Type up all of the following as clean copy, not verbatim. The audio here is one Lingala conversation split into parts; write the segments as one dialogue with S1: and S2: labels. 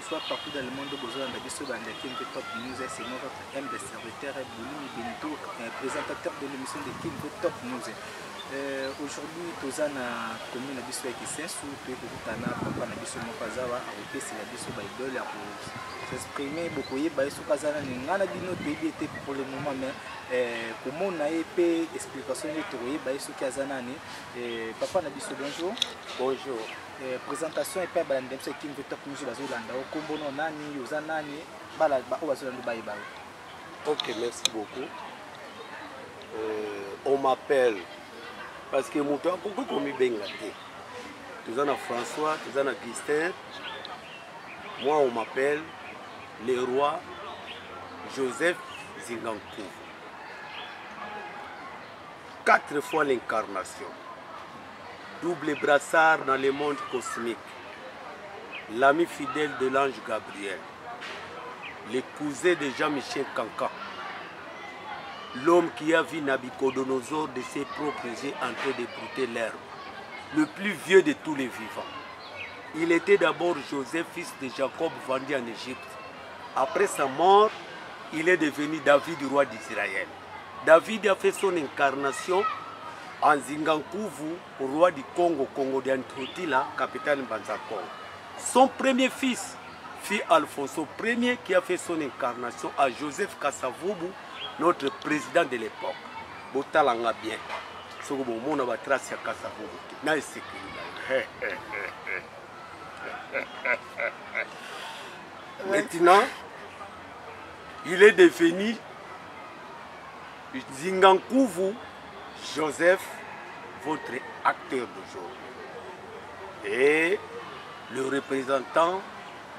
S1: Bonsoir partout dans le monde. Bozolanda biso banda Kin Top News. C'est moi votre humble serviteur Boulimi Benito, présentateur de l'émission de Kin Top News. Aujourd'hui, toza na commune na biso ya Kisensu, toye kokutana papa na biso moko aza wa akopesela biso ba idole ya ko s'exprimer, bokoyeba ye soki aza nani. Ngai na bino toyebi ete pour le moment, mais komona ye mpe explication nde tokoyeba ye soki aza nani. Papa na biso, bonjour.
S2: Bonjour.
S1: Présentation epai balanda biso Kin Top News bazolanda yo, kombo no nani, oza nani, bala oyo bazolanda bayeba yo.
S2: Ok, merci beaucoup. On m'appelle parce que moto akoki komibenga te. Toza na François, toza na Augustin. Moi, on m'appelle le roi Joseph Zingankou, quatre fois l'incarnation, double brassard dans le monde cosmique, l'ami fidèle de l'ange Gabriel, le cousin de Jean-Michel Kankan, l'homme qui a vu Nabucodonosor de ses propres yeux en train de brouter l'herbe, le plus vieux de tous les vivants. Il était d'abord Joseph, fils de Jacob, vendu en Égypte. Après sa mort, il est devenu David, roi d'Israël. David a fait son incarnation en Zingankuvu, roi du Congo, Congo d'Antotila, capitale Mbanza Congo. Son premier fils fut Alfonso Ier, qui a fait son incarnation à Joseph Kasavubu, notre président de l'époque. Botalanga bien. Soki bomona batrace ya Kasavubu te na esekeli na ye. Maintenant, il est devenu Zingankuvu Joseph, votre acteur d'aujourd'hui et le représentant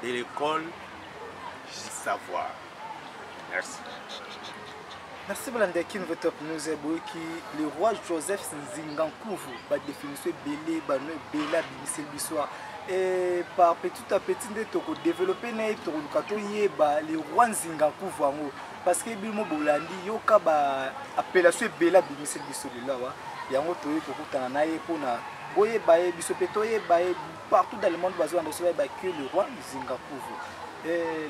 S2: de l'école du savoir. Merci.
S1: Merci balanda Kin Top News. Boyoki le roi Joseph Nzingankuvu, badéfinition ebele, bano ebele abimiseli biso. E par petit à petit nde tokodévelopper na ye, tokoluka toyeba le roi Nzingankuvu yango, parce que bino bolandi, yoka ba appellation ebele abimiseli biso lelo awa. Yango toyei kokutana na ye mpona boyeba ye, biso mpe toyeba ye. Partout dans le monde bazolanda biso, bayeba que le roi Nzingakuvu.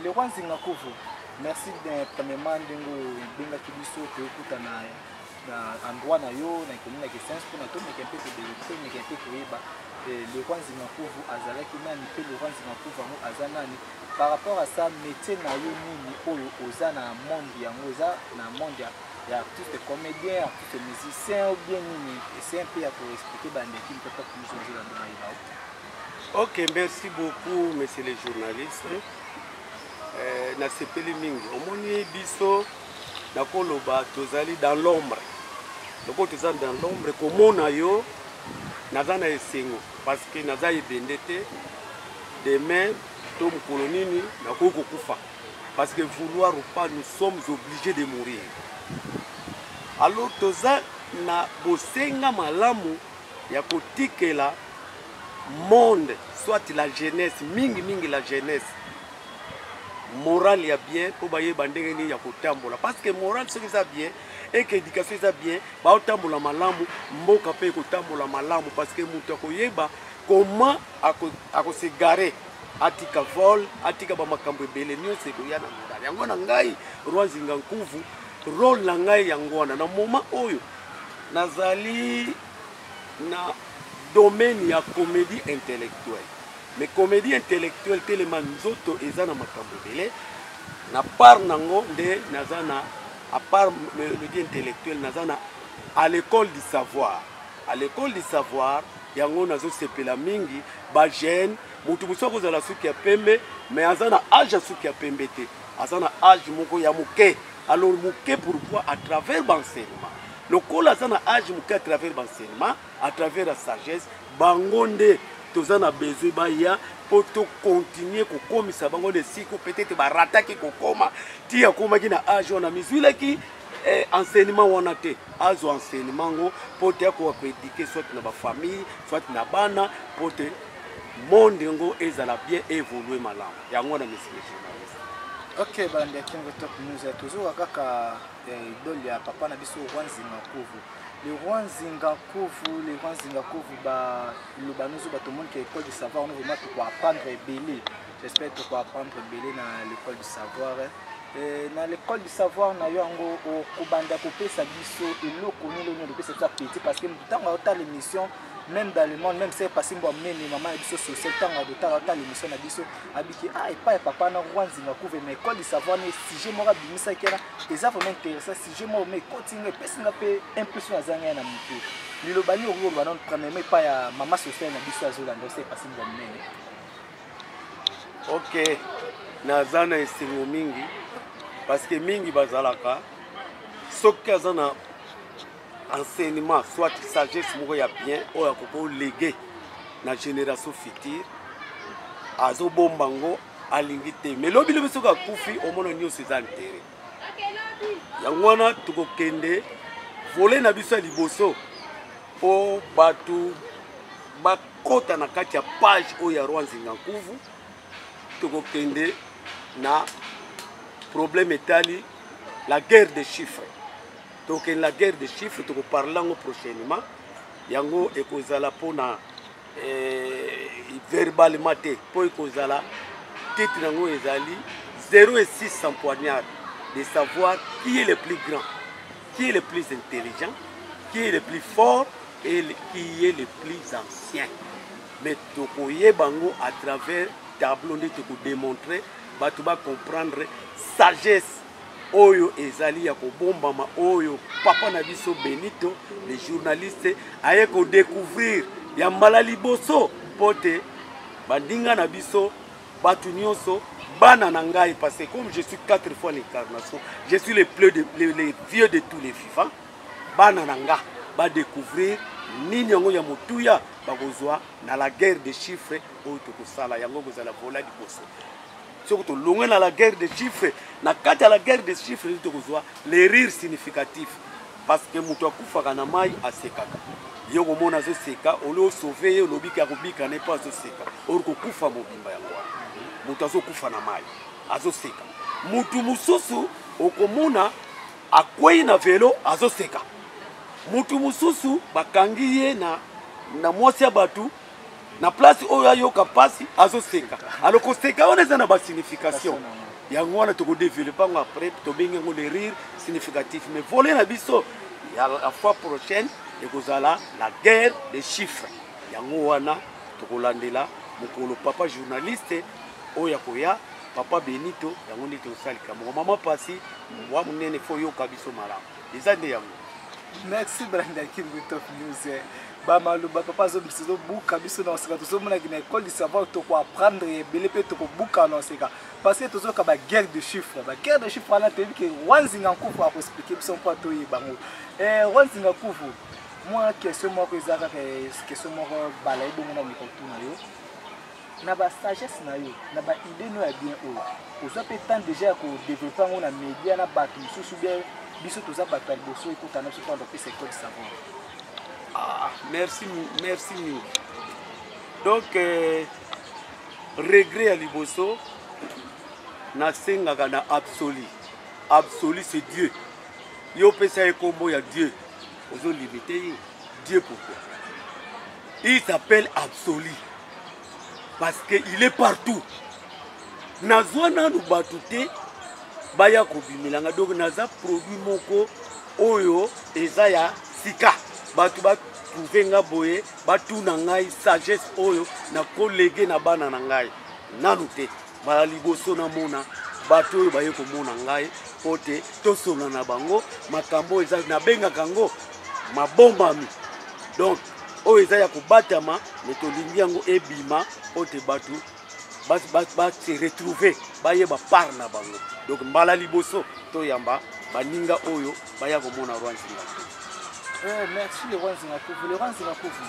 S1: Le roi Nzingakuvu, merci premièrement ndenge obengaki biso toyokutana na endroit na yo na commune ya Kisenso mpona tomeka mpe tomeka mpe koyeba le roi Nzingakuvu azalaki nani, mpe le roi Nzingakuvu yango aza nani par rapport à ça métier na yo nini oyo oza na monde yango, eza na monde ya artiste comédien, artiste musicien ou bien nini? Essaye mpe ya koexpliquer bandeki mpe mpo biso ozolanda bayeba.
S2: Ok, merci beaucoup, monsieur le journaliste. Nasepeli mingi. Omoni, biso nakoloba tozali dans l'ombre. Lokola toza dans l'ombre, komona yo naza na esengo, parce que naza ebende te. Demain to mokolo nini nakoki kokufa, parce que vouloir ou pas, nous sommes obligés de mourir. Alors toza na bosenga malamu ya kotikela monde, soit la jeunesse, mingi mingi la jeunesse, morale ya bien mpo bayeba ndenge nini ya kotambola, parce que morale soki eza bien eke éducation eza bien, baotambola malamu, mboka mpe ekotambola malamu, parce que moto akoyeba comment akos'égarer, atika vol, atika bamakambo ebele nyonso ekoya na morale. Yango na ngai roi Nzinga Nkuvu, rôle na ngai yango wana. Na moment oyo nazali na domaine ya comédie intellectuelle, mais comédie intellectuelle telema nzoto eza na makambo ebele na part nango nde naza na, à part comédie intellectuelle, naza na à l'école du savoir. À l'école du savoir yango nazosepela mingi bajeune. Motu mosusu akozala suki ya pembe, mais aza na age ya suki ya pembe te, aza na age moko ya moke. Alors moke pourquoi? À travers baenseignement, lokola aza na age moke, à travers baenseignement, à travers la sagesse, bango nde toza na besoin baya mpo tocontinuer kokomisa bango na esika peut-être barataki kokoma. Ti akomaki na age wana, mizwilaki enseignement wana te, azwa enseignement ngo mpo te akoka koéduquer soit na bafamille, soit na bana, mpo te monde yango ezala bien, évolue malamu. Yango wana, monsieur le journaliste.
S1: Ok, balandi ya Kingo Top News, tozoka kaka idole ya papa na biso roi Nzinga Nkuvu, le roi Nzinga Nkuvu, le roi Nzinga Nkuvu. Baloba nozo bato omoni ke école du savoir ono vraiment tokoapprendre ebele. J'espère tokoapprendre ebele na l'école du savoir. Na l'école du savoir na yo yango, okobanda kopesa biso eloko nini oyo opesa biso appétit? Parce que ntango aotala émission, même dans le monde, même se pasi mbwa monene, mama na biso social, ntango adotala, otala émission na biso, abiki: ah, epai ya papa na roi Nzinga Kuve. Mais école du savoir ne sujet moko abimisaki wana eza vraiment intéressant, sujet moko ma ekoti nga, epesi nga mpe impulsion, aza ngai na motu. Liloba nini okoki koloba nano premièrement epai ya mama sociale na biso azolanda ose epasi mbwa monene?
S2: Ok, naza na esengo mingi parce que mingi bazalaka, soki aza na enseignement soit sagesse moko ya bien oyo akoki koléguer na génération future, azobomba ngo, alingi te. Mais lobi lobi soki akufi, omona nyonso eza enterré. Yango wana tokokende volet na biso ya liboso mpo bato bakɔta na kati ya page oyo ya roi Nzinga Nkuvu. Tokokende na problème etali la guerre de chiffres. Tokokende la guerre de chiffres, tokoparler yango prochainement. Yango ekozala mpona verbalement te, mpo ekozala titre yango ezali 0 et 6 sans poignard, de savoir qui est le plus grand, qui est le plus intelligent, qui est le plus fort et qui est le plus ancien. Mais tokoyeba yango à travers tableau nde tokodémontrer, bato bacomprendre sagesse oyo ezali ya kobombama, oyo papa na biso Benito le journaliste aye kodécouvrir ya mbala liboso, mpo te bandinga na biso, bato nyonso, bana na ngai, parce que comme je suis quatre fois l'incarnation, je suis le plus de, le vieux de tous les vivants, bana na nga badécouvrir nini yango ya motuya bakozwa na la guerre de chiffres oyo tokosala. Yango kozala volet liboso. Soki tolongwe na la guerre de chiffres, na kati ya la guerre de chiffres nde tokozwa les rires significatifs, parce que moto akufaka na mai asekaka. Ye komona azoseka, oli osauver ye, olobiki akobika ne mpo azoseka, ori kokufa mobimba. Yango wana moto azokufa na mai azoseka. Motu mosusu okomona akwei na velo, azoseka. Motu mosusu bakangi ye na mwasi ya bato na place oyo ayoka mpasi, azoseka. Alors koseka wana eza na basignification. Yango wana tokodévelopper yango après, tobengi yango le rire significatif. Mais volet na biso ya la fois prochaine ekozala la guerre des chiffres. Yango wana tokolandela mokolo papa journaliste oyo akoya, papa Benito. Yango nde tosalika moko. Mama pasi wa monene, fo yoka biso malamu, eza nde yango.
S1: Merci Branda Kingu Top News. Bamaloba papa azobisa, ezobuka biso na oseka. Tozomonaki na école du savoir tokoapprendre ebele mpe tokobuka na oseka, parce que tozoyoka baguerre de chiffre. Baguerre de chiffre wana, toyebi ke roi Nzinga Nkufu akoexpliquer biso mpo toyeba yango. Roi Nzinga Nkufu, mwa question moko eza kaka question moko bala ebongo na meka kotuna yo na basagesse na yo, na baidée no ya bien oyo ozwa mpe temps déjà ya kodévelopper yango na média na bato mosusu bien. Biso toza bato ya liboso ekutana biso mpona topesa école savoir.
S2: Ah, merci, merci mingi. Donc regret ya liboso nasengaka na absolu. Absolu, c'est Dieu. Yo opesa ye nkombo ya Dieu, ozolimiter ye Dieu. Pourquoi il s'appelle absolu? Parce que il est partout. Nazwa nanu bato te baya kobimelanga. Donc naza produit moko oyo eza ya sika. Bato batrouver nga boye, batuna ngai sagesse oyo nakoléguer na bana na ngai nanu te. Mbala liboso namona bato oyo baye komona ngai mpo te tosolola na bango makambo oyo eza, nabengaka yango mabombami, donc oyo eza ya kobatama. Me tolingi yango ebima mpo te bato base retrouver, bayeba part na bango. Donc mbala liboso toyamba baninga oyo baya komona roi Nzinga.
S1: Merci le roi Nzinga Kuvu. Le roi Nzinga Kuvu,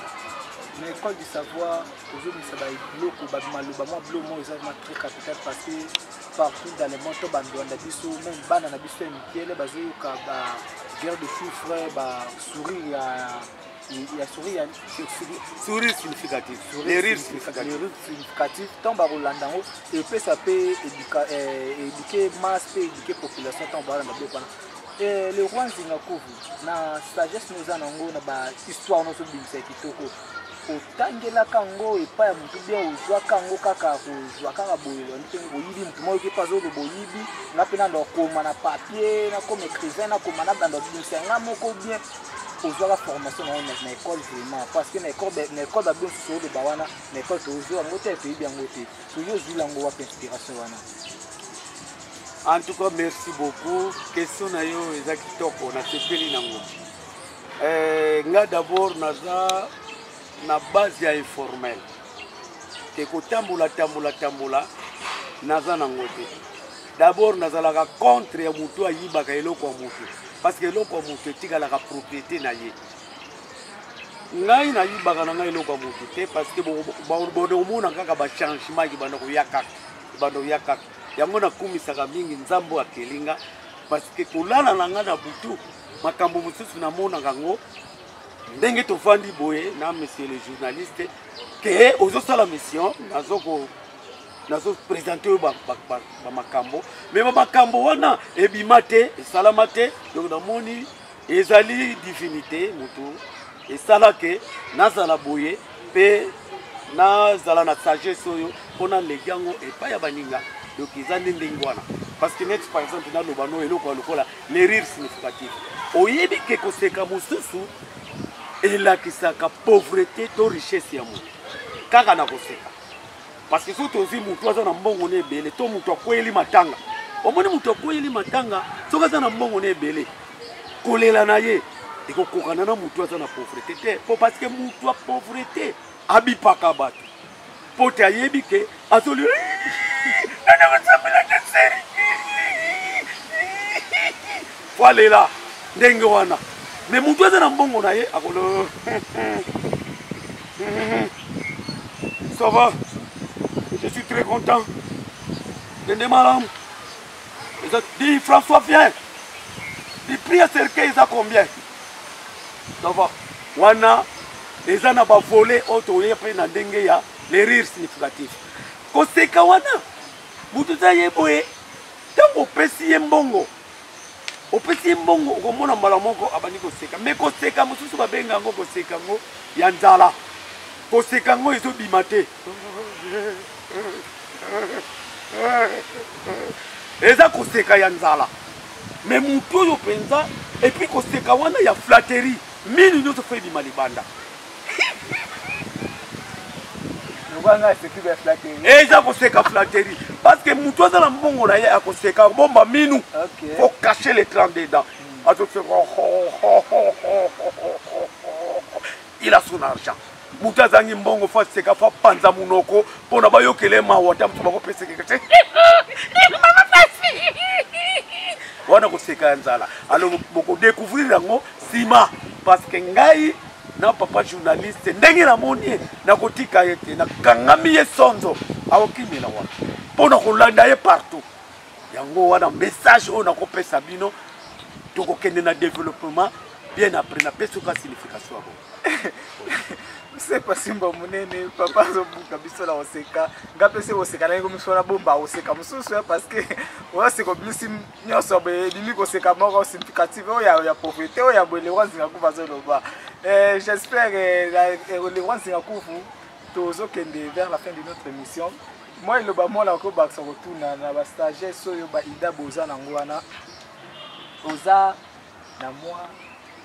S1: na école du savoir ozobimisa babiloko, maloba mwa bilo moko eza vraiment très capital, parce que partout dans le monde to bandwanda biso, même bana na biso ya mikele bazoyoka ba guerre de chiffre, basourire ya sourire ya
S2: sourire significatif, les rires significatifs.
S1: Les rires significatifs, ntango bakolanda yango, epesa mpe éduquer masse mpe éduquer population ntango balanda biloko wana. Le roi Nzinga Kuvu, na sagesse no oza nango, na bahistoire nyonso obimisa ya kitoko. Otangelaka yango epai ya motu bien, ozwaka yango kaka kozwa kaka boye mpe oyibi motu moko mpe azoloba oyibi nga mpe nando akoma na papier, nakoma écrivain, nakoma nabanda obimisa nga moko bien. Ozwaka formation nango na école vraiment? Parce que na école babio mosusu oloba wana, na école tozwa yango te, toyebi yango te. Soki ozwila yango wapi, inspiration wana?
S2: En tout cas, merci beaucoup. Question na yo eza kitoko, nasepeli nango. Nga d'abord naza na base ya informel ke kotambola tambola tambola naza nango te. D'abord nazalaka contre ya motu ayibaka eloko ya motu, parce que eloko ya motu etikalaka propriété na ye. Ngai nayibaka na ngai eloko ya motu te, parce que bonomona kaka bachangement ebanda koya kaka, ebanda koya kaka. Yango nakumisaka mingi Nzambe akeli nga, parce que kolala na ngai na butu, makambo mosusu namonaka yango ndenge tovandi boye na monsieur le journaliste, ke ozosala mission, nazoprésente oyo bamakambo, mais bamakambo wana ebima te, esalama te. Donc namoni ezali divinité motu esala ke nazala boye mpe nazala na sagesse oyo mpo naleki yango epai ya baninga. Donc eza nde ndenge wana, parce que neti par exemple naloba no eloko ya lokola le rire significatif, oyebi ke koseka mosusu elakisaka pauvreté to richesse ya motu kaka na koseka. Parce que soki tozwi motu aza na mbongo na ebele to motu akweyeli matanga, omoni motu akweyeli matanga, soki aza na mbongo na ebele, kolela na ye ekokokana na motu aza na pauvreté te, po parce que motu ya pauvreté abipaka bato po te ayebi ke azoli fo alela ndenge wana. Mais motu aza na mbongo na ye akolo: "Ça va, je suis très content, ndende malamu eza." Di François, viens, di prix ya cercueil eza combien? Ça va. Wana eza na bavolet oyo toye mpe na ndenge ya le rire significatif. Koseka wana, moto eza ye boye, ntango opesi ye mbongo, opesi ye mbongo, okomona mbala moko abandi koseka. Mais koseka mosusu babenga yango koseka yango ya nzala, koseka yango ezobima te, eza koseka ya nzala. Mais motu oyo mpenza, et puis koseka wana ya flatterie, mini nyonso fo ebima libanda. Eza koseka flatterie, parce que motu aza na mbongo na ye akoseka bomba minu, faut cacher les 32 dents, azoseka, il a son argent. Motu azangi mbongo fo aseka, fo apanza monoko mpona bayokele mawa, ta motu bakopesekeka te. Wana koseka ya nzala. Alors bokodécouvrir yango nsima, parce que ngai na papa journaliste, ndenge namoni ye, nakotika ye te, nakangami ye sonzo, akokimela wana mpo na kolanda ye partout. Yango wana message oyo nakopesa bino, tokokende na développement bien après napesi oka signification ya bongo.
S1: Sepa simba monene, papa azobuka biso na koseka. Nga mpe se koseka naye miso wana bomba koseka mosusu, parce que oyaseka obimisi nyonso boye, ebimi koseka moko significative oyo ya pauvreté, oyo ya boye le roi Nzinga Kufu azoloba. J'espère, le roi Nzinga Kufu, tozokende vers la fin de notre émission. Mwa eloba mwana akobakisa kotuna na basagesse oyo baida boza nango wana, oza na mwa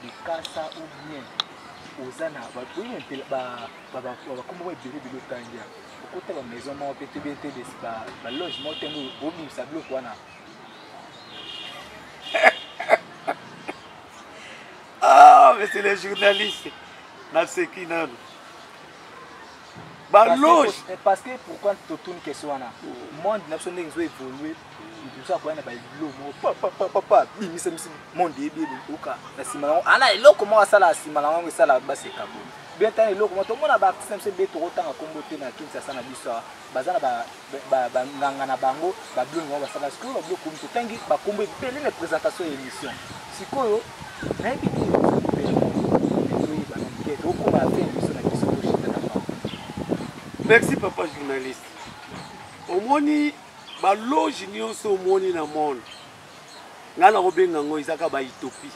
S1: likasa ou bien oza na bakombo ebele ebele otangi ya okota bamaison moko mpe te bien te, baloge moko te ngo obimisa biloko wana?
S2: Ah, monsieur le journaliste, naseki nano baloge.
S1: Parce que pourquoi totuni question wana? Monde na biso ndenge ezo évolue, mosu akoya na bailo moko papapapa, bimisa misi monde yebi oka na nsima nango, ana eloko moko asala nsima nango esala baseka boye bien. Tana eloko moko tomona baartiste na biso ebele, tokotanga nkombo te, na Kinshasa na biso awa baza na banganga na bango, babiloko bango basala. Sikoyo babiloko komi totangi bakombo ebele na présentation ya émission, sikoyo nayebi te, toyeba na moke, tokóma na fin émission na biso, toshita na bango.
S2: Merci papa journaliste. Omoni baloge nyonso omoni na monde, ngai nakobenga yango ezaka bautopie.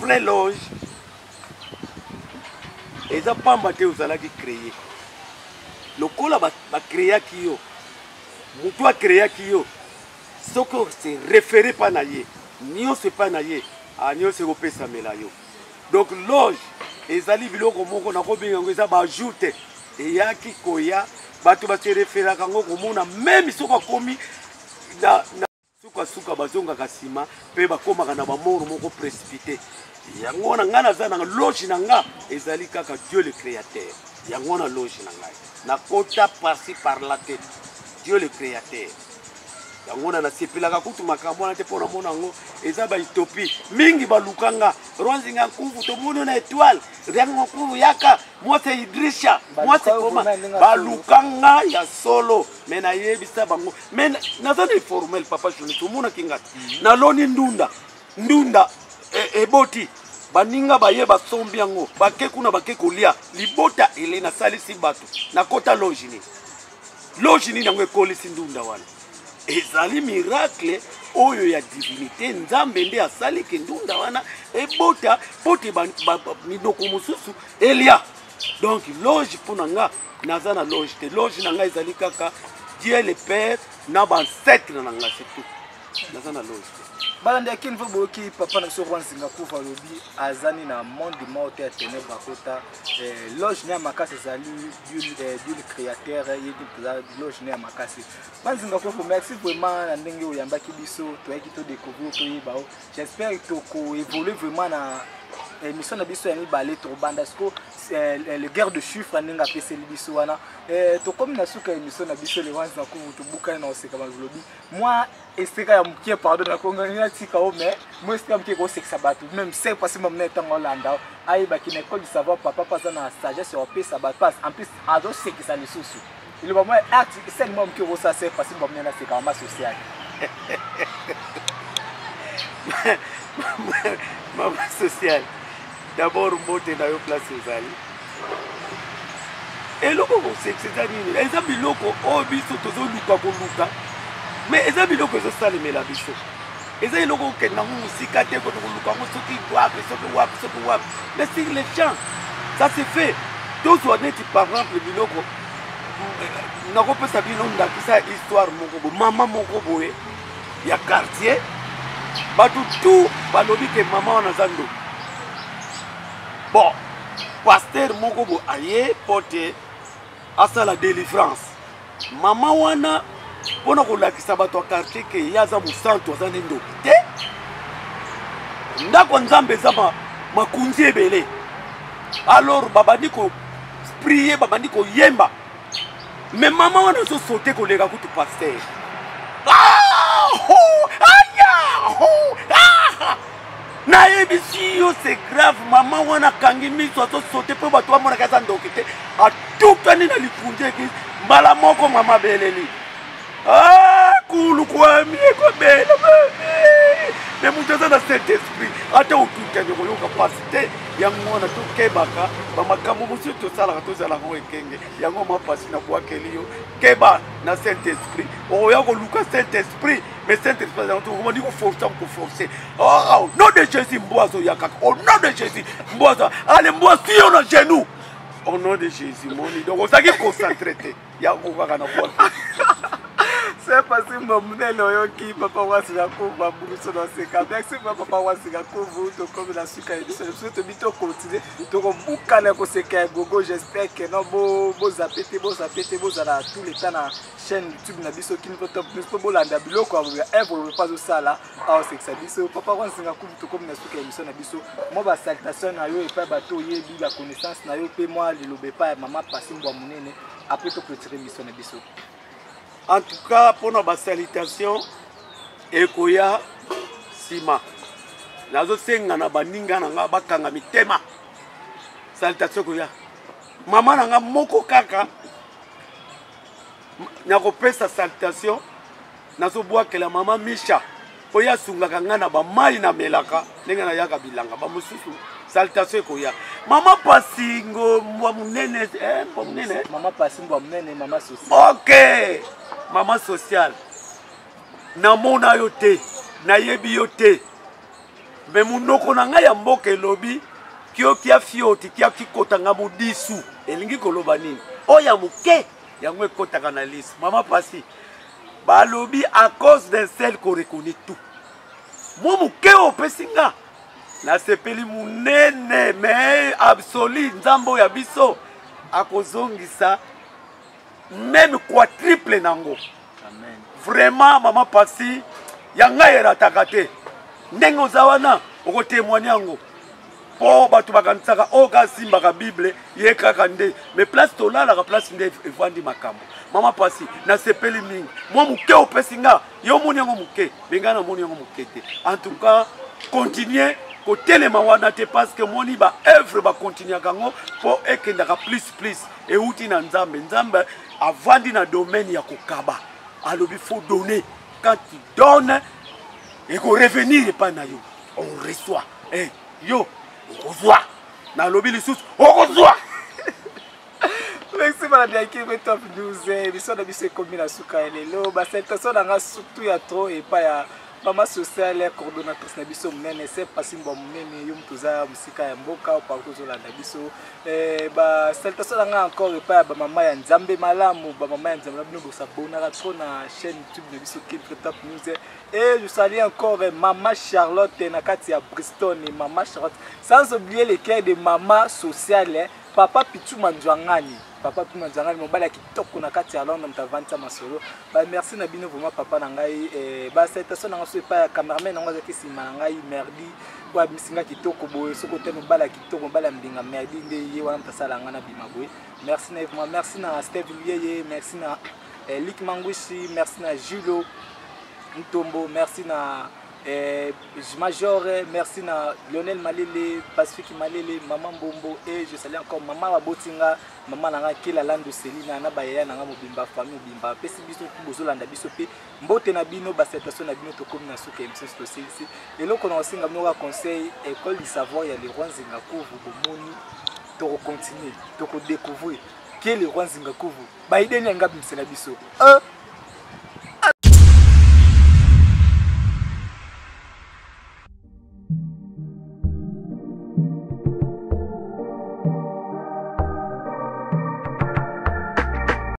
S2: Vrai loge Eza pamba te ozalaki créé. Lokola bacréaki yo, moto acréaki yo, soki ose référé epai na ye, nyonso epai na ye, nyonso ekopesamela yo. Donc loge ezali biloko moko nakobenga yango eza bajour te, eyaki koya bato base référaka yango komona meme soki akomi na sukasuka bazongaka nsima mpe bakomaka na bamoro moko précipité. Yango wana ngai naza na loge na nga, ezali kaka Dieu le créateur. Yango wana loge na ngai, nakota par-ci par-là te, Dieu le créateur. Yango wana nasepelaka kutu makambo wana te, mpo namona yango eza bautopie mingi. Baluka nga Roi Nzinga Nkuvu, tomoni na étoile Nzinga Nkuvu, yaka mwasi Idrisha, mwasi koma, baluka nga ya solo. Me nayebisa bango, me naza na informel, papa journaliste, omonaki nga te. Naloni ndunda, ndunda eboti, baninga baye basombi yango, bake kuna, bake kolia libota ele. Nasalisi bato, nakota loge nini? Loge nini yango ekolisi ndunda wana? Ezali miracle oyo ya divinité. Nzambe nde asali ke ndunda wana ebota mpo te minoko mosusu elia. Donc loge mpo na nga, naza na loge te. Loge na nga ezali kaka Dieu le Père na baancêtre na nga, c'est tout. Naza na loge te.
S1: Balandi ya Kinvo, boyoki papa na biso Roi Nzinga Kuva alobi azani na monde moko te ya ténèbre akota. Loge ne ya makasi ezali Dieu le créateur, ye mpenza loge ne ya makasi. Banzinga Kuvu, merci vraiment na ndenge oyambaki biso, toyaki todécouvrir, toyeba o. J'espère tokoévolue vraiment na émission na biso ya mibale. Tokobanda siko le guerre de chiffre ndenge apeseli biso wana. Tokomi na suka ya émission na biso. Le Roi Nzinga Kuvu, tobukani na koseka, balobi mwa esika ya moke, pardon, nakongani natika o, mais mwa esika moke ekosekisa bato même se pasi mamina ntango olanda ayebaki na école du savoir. Papa mpo aza na sagesse ya kopesa bato passe, en plus azosekisa lisusu. Eloba mwa acte esali mwa moke okosala se pasi bamina naseka mama sociale.
S2: Mama sociale, d'abord mbote na yo place ozali. Eloko kosekisa eza nini? Eza biloko oyo biso tozoluka koluka, mais eza biloko ezosalemela biso. Eza eloko okende yango mosika te, kote koluka yango soki wapi, soki wapi, soki wapi, mais sur le champ ça se fait. Tozwa neti par exemple biloko, nakopesa bino ndakisa ya histoire moko boye. Mama moko boye ya quartier, bato tout balobi ke mama wana aza ndoki. Bon, pasteur moko boye aye mpo te asala délivrance mama wana, mpona kolakisa bato ya quartier ke ye aza mosantu, aza nde ndoki te. Ndako ya Nzambe eza makunzi ebele. Alors babandi koprier, babandi koyemba, mais mama wana azosaute koleka kutu pasteur. Ah, ho, aya, ho, ah! Nayebisi yo, c'est grave. Mama wana akangi miso, azosaute mpo bato bamonaka aza ndoki te. Atukani na likunzi église mbala moko, mama abeleli: "Ah, kulu kwami ekobela mami!" Me moto aza na Saint Esprit, ata otutani koyoka mpasi te. Yango wana tokebaka bamakambo mosusu tosalaka, tozalaka ngo ekenge. Yango mapasi na bwakeli yo, keba na Saint Esprit. Okoya koluka Saint Esprit, mais Saint Esprit yango tokomandi koforce, koforce. Au nom de Jésus, mbwa azoya kaka. Au nom de Jésus, mbwa azo ale, mbwa siyo na genou, au nom de Jésus. Moni, donc ozalaki concentré te, yango kaka na bwaki.
S1: C'est passé monene. Oyoki papa Wasika Kuvu abukiso na seka. Merci pa papa Wasika Kuvu. Tokomi na suka ya biso biso, tobi tocontinue, tokobukana koseka ya gogo. J'espère que no bozape te, bozape te, bozala tout le temps na chaîne YouTube na biso Kinvo Top News mpo bolanda biloko ya œuvre mpo azosala awa, osekisa biso papa Wasinga Kuvu. Tokomi na suka ya émission na biso. Mwa basalutation na yo epai bato oyebi, baconnaissance na yo, mpe mwa liloba epai ya mama Pasi Mbwa Monene, après toclôture émission na biso.
S2: En tout cas, mpona basalutation ekoya nsima, nazosenga na baninga na nga bakanga mitema. Salutation ekoya. Mama na nga moko kaka nakopesa salutation, nazobwakela mama Misha oyo asungaka ngai na bamai namelaka ndenge nayaka bilanga. Bamosusu salutation ekoya. Mama Pasingo Mbwa Monene, Mbwa Monene.
S1: Mama Pasi Mbwa Monene, mama social.
S2: Ok, mama sociale, namona yo te, nayebi yo te, me monoko na ngai ya mboka elobi. Kio kia fioti kia kikotanga mudisu elingi koloba nini? Oyo ya moke yango ekotaka na lisu. Mama Pasi balobi à cause d'un seul qu'on reconnaît tout. Mwa moke oyo opesi nga nasepeli monene mais absolu nzambe oyo ya biso akozongisa meme quadruple nango.
S1: Amen.
S2: Vraiment mama Pasi ya ngai erataka te ndenge oza wana okotemoigne yango mpo bato bakanisaka oyo kaka asimbaka bible ye kaka nde mais place tolalaka place nde evandi makambo. Mama Pasi nasepeli mingi mwa moke opesi nga yo omoni yango moke me ngai namoni yango moke te. En tout cas continue kotelema wana te parce que omoni ba œuvre bakontinuaka yango mpo ekendaka plus plus euti na Nzambe. Nzambe avandi na domaine ya kokaba, alobi faut donner, quand tu donnes ekorevenir epai na yo, on reçoit. Eh, yo okozwa, nalobi lisusu okozwa.
S1: Merci balandi ya Kin Top News. Biso na biso ekomi na suka ya lelo. Basalutation na nga surtout ya trop epai ya mama sociale coordonnatrice na biso monene se Pasi Mbwa monene, yo moto oza mosika ya mboka partout ozolanda biso. Basalutation na nga encore epai ya bamama ya Nzambe malamu, bamama ya Nzambe na bino bosabonaka trop na chaîne YouTube na biso Kin Top News. Et je salue encore Maman Charlotte na kati ya Bristol, Maman Charlotte, sans oublier le cœur de Maman sociale, Papa Pichu Manzwangani, Papa Pichu Manzwangani mobali ya kitoko na kati ya Londres, moto avandisa masolo. Ba merci na bino vraiment papa na ngai. Ba salutation na ngai so epai ya cameraman na ngai azalaki nsima na ngai Merdi oyo abimisi nga kitoko boye, soki ote mobali ya kitoko, mobali ya mbinga Merdi nde ye wana moto asala nga na bima boye. Merci na ye vraiment, merci na Steve Luyeye, merci na Luc Mangwishi, merci na Julo Ntombo, merci na Major, merci na Lionel Malele, Pacifique Malele, Maman Mbombo, et je salue encore Maman Babotinga, Maman nanga Kela Lando Selina, na bayaya nanga mobimba, famille mobimba, pesi biso bozolanda biso pe mbote na bino, ba salutation na bino tokomi na suka émission tosilisi. Eloko na osenga bino ka conseil, école du savoir ya le roi Nzinga Kuvu, bomoni toko continuer, toko découvrir qui est le roi Nzinga Kuvu. Ba idée ni nga bimisela biso. 1.